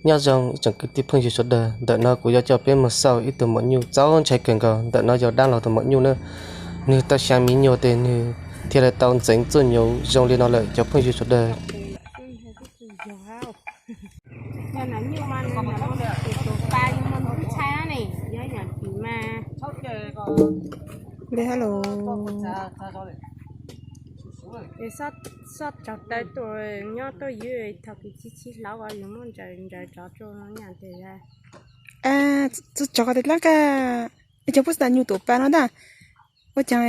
Nyob zoo ib tsoom kwv tij phooj ywg sawv daws, ntawm no kuv yuav coj peb mus xauj ib tug maum nyuj txaus ntshai kawg nkaus. Ntawm no yog dab laug tus maum nyuj na, nws tau xya miv nyuag tes nws thiaj li tau ntxeev txuj nyuv zoo li no lawm cov phooj ywg sawv daws. Li hab los, xob tsaug tawv tuaj nyob tuaj ywg thaum kis tsib tsib hlaub ko yus muab ntsaws ntsaws tsov rua nyaj tes. Txog ko tes dlaab kag, cov puab xav tas nyuj tuam pas no ntag. Ua caag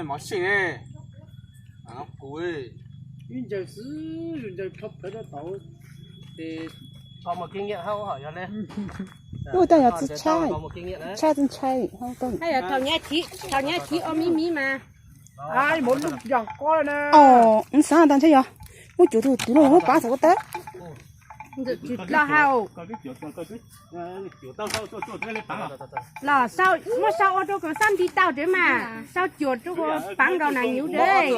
Mov seej ne, kuv ib ncaws xwb, yus ncaws dhau plawv rau tod. Ua tau yog txwj tshab, tshab txwj ntshai. Thaum nyab chiv ua miv miv mas, ntxav tas ntshai yog muab cuam tug twv no muab pav txog ua tawb. Los muab sau ua rau kom xob nti tau tsev mas, sau cuam rau kom paav nkaus nas nyuv tsev.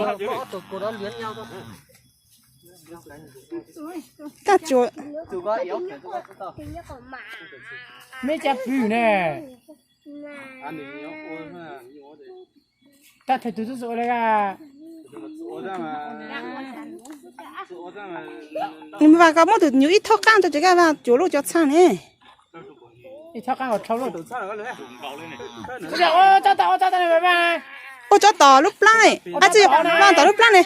Tag cuam. Meb cab pw ne. Tag thawj tug tub txawm ua le a. Nws mas vas koj muab tus nyuj ib thooj qaab rau ces koj vas cuam lub cov txhaaj ne. Ib thooj qaab ua dhau lub. Ua tsov tom lub plaab ne. Ab tsi, vas tom lub plaab ne.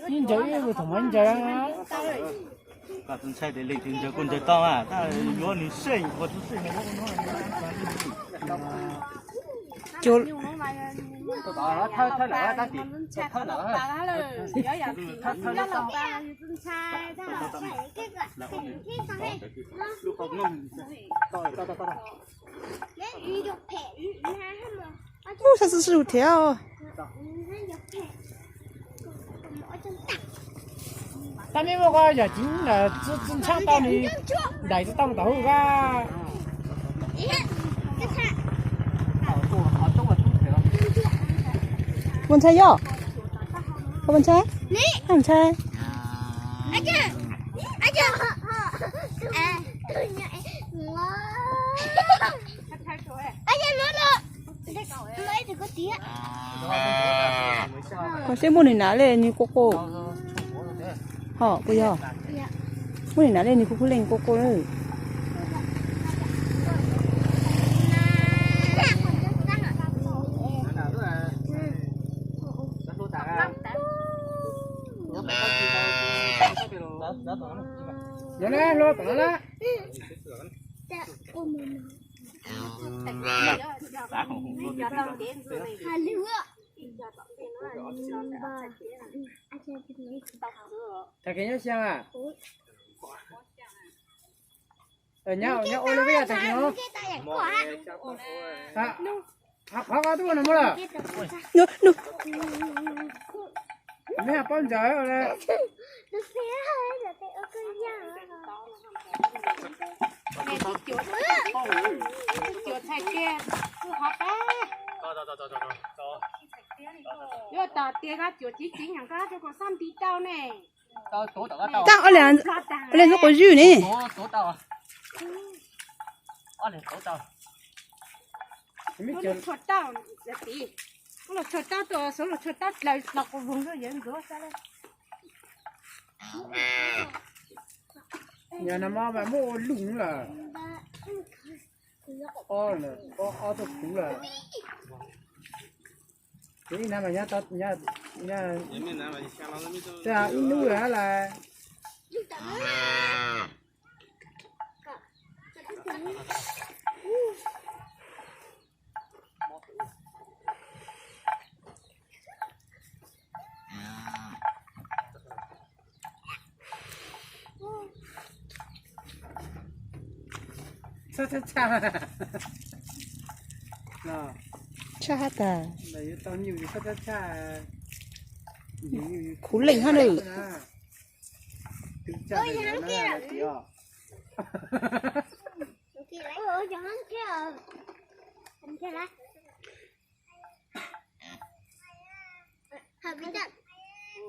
Ib ncaws ib lug thaum mas ib ncaws. Koj tsis ntshai tes leej twg ncaws kuj ncaws tau mas, tab yuav nws seej ua tub seej. Ub, sab xwb sib lug thiab. Tab meb muaj ko yog txiv ntxhab tau nws daim tsis tau tom hub koj. Puas ntshai yog? Puas ntshai? Puas ntshai? Koj seb muab nws hnav le nws kuj quaj. Ho puas yog? Muab nws hnav le nws kuj quaj leej kuj quaj lawm. Yog ne, hluas tom no na. Tag kis nyob xyoo a. Nyob ua le peb yog tag kis no. Qhov ko twb ua no muaj lawm. Neb paub ntawd. Yuav tom tias koj cuam txiv txiv nyam koj rau kom xob nti tau ne. Tag, ua le ntxuav quas ywj ne. Los tshuaj taub, los tshuaj taub tus xov los tshuaj taub dlaws los quas voog rau yawg ntxuav xwb. Yog no mas muab ua lug lawm. Ob, ob tug puv lawm. Ib nab mas, ib nub lawm hab lawm. Txhob txhob txhaj. Tshaj has tas. Khuv leej hab nws.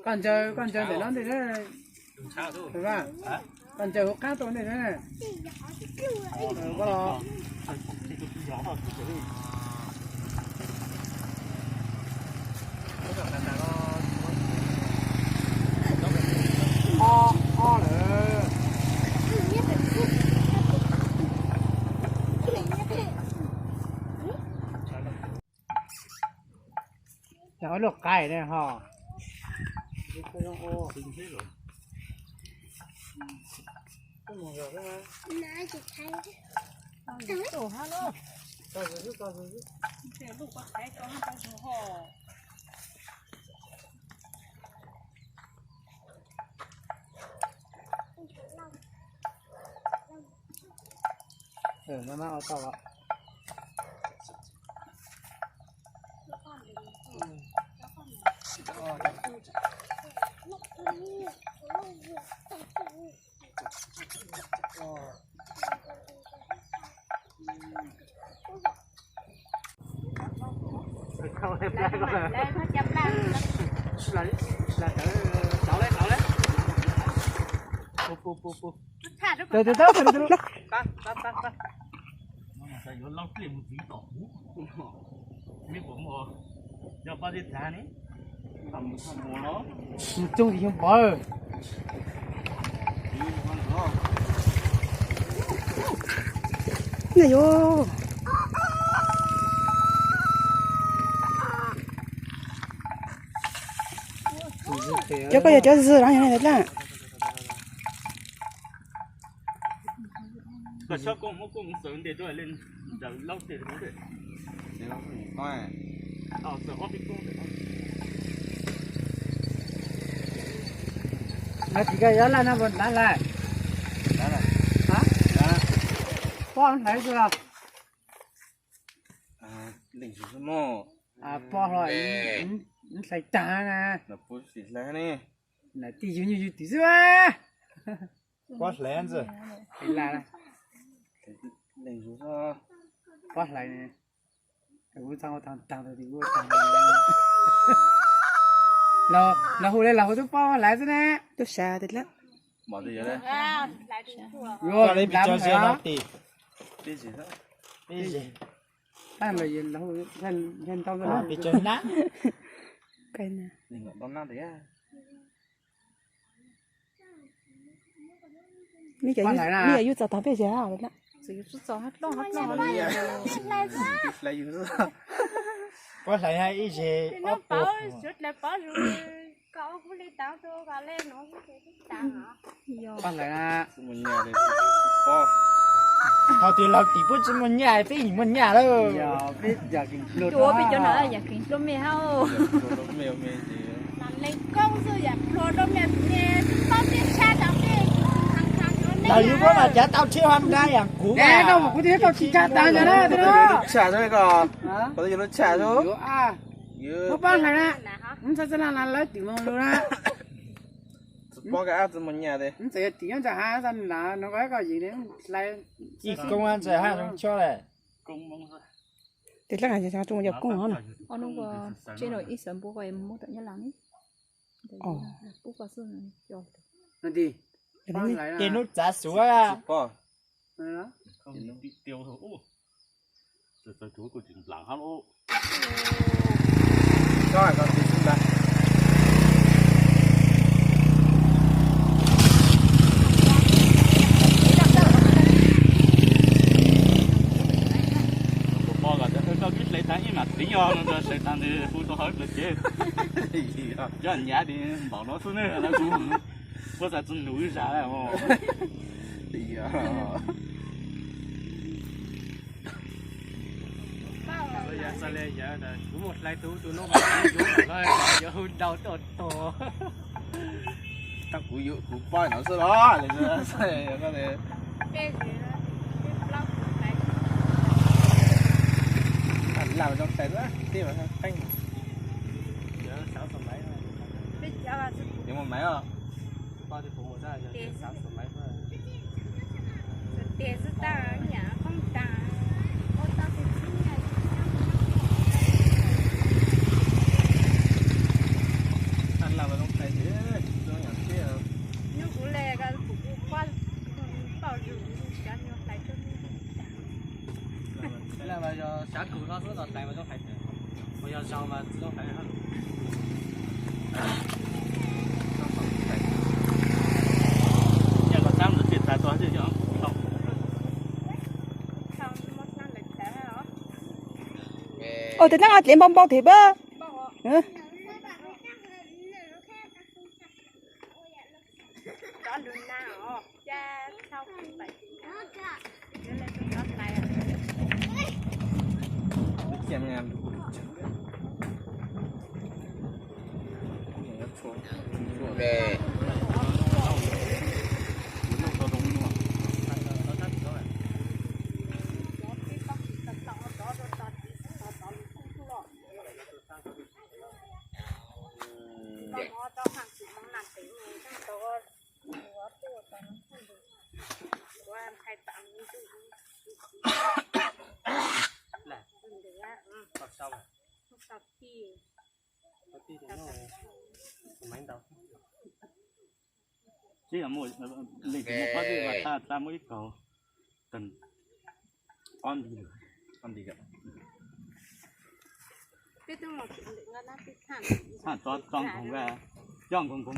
Koj ncaws, koj ncaws ntawm no ntej na. Koj ncaws hauv qab tau ntej na. Koj los. Ob, ob lawm. Cov luaj qaib ne ho. Mus txoog tim xyoo pov. Na yuav. Cov koj yog cov zws los yog li ntawd na. Tsis koj yuav laj no puas hlav lawm? Pob hlawv xwb los? Pob hlo hlais tag na. Nam tij yug nyuj yug twm xwb. Pob hlais ntxwg. Pob hlais. Kuv txaj ua tag tag tus tim kuv tag. Los hu le los hu tub pob hlais xwb ne. Tub sab tes lab. Yuav li pis cov zia no tim. Tag los yog hu ntau pis cov nab. Neb yog yus txog tog peb zes. Pob hlais ib zes ob puas. Pob hlais na. Thaum twg laug tim puab tsi muaj nyaj, peb yeej muaj nyaj lawm. Peb yam keej pluag, peb cov no yam keej pluag mej hab. Laug yug puab mas cav tau tshiab hov nrab yam kuv. Koj mus kuv twb tau tsis tshaj tag ntawd na. Tshaj xwb koj, koj twb yog lub tshaj xwb. Muab pob hlais na, ntxhais txaj laj na lawv tim moog lug na. Tsis paub koj ab tsi muaj nyaj tes. Ntxhais yog tim nyob ntsa hav txaj na no koj koj yim hlais. Ib koob ntxhais hab zoo chob le. Tes lab zoo yog koob hov na. Ces nub txav xuv. Kuv pom kom cov koj kib hlais tag ib mam tiv os, hlais tag ntawd hu rau hauv plawv cev. Cov nyav tis npaum no xwb ne, kuv puab xav tsi nus ib zag os. Kuv mus hlais tus tus no, yuav hu nrau tuaj tuag. Tau kuv yuav kuv poj no xwb los. Lam zoo tais lab tij qeej. Yuav mus maiv os. Tias xwb tag yam qoob tag, ua tau tias xwb. Lam zoo tais tias zoo yam tiag. Nyuj kuv le kuv kuj quaj pom zus cov nyuag hlais rau. Lam yog xav kum no xwb los tais mas zoo hais tias, mas yog zaus mas tsis zoo hais. Yog los xab ntawd tsis tas tua twb yog. Ua tes neeg dlev npau npau thiab pab. Tib leej tsis muaj qhov twg mas tag tag muaj ib kaug, ob nti, ob nti. Txhob tso nkoos, coj nkoos nkoos.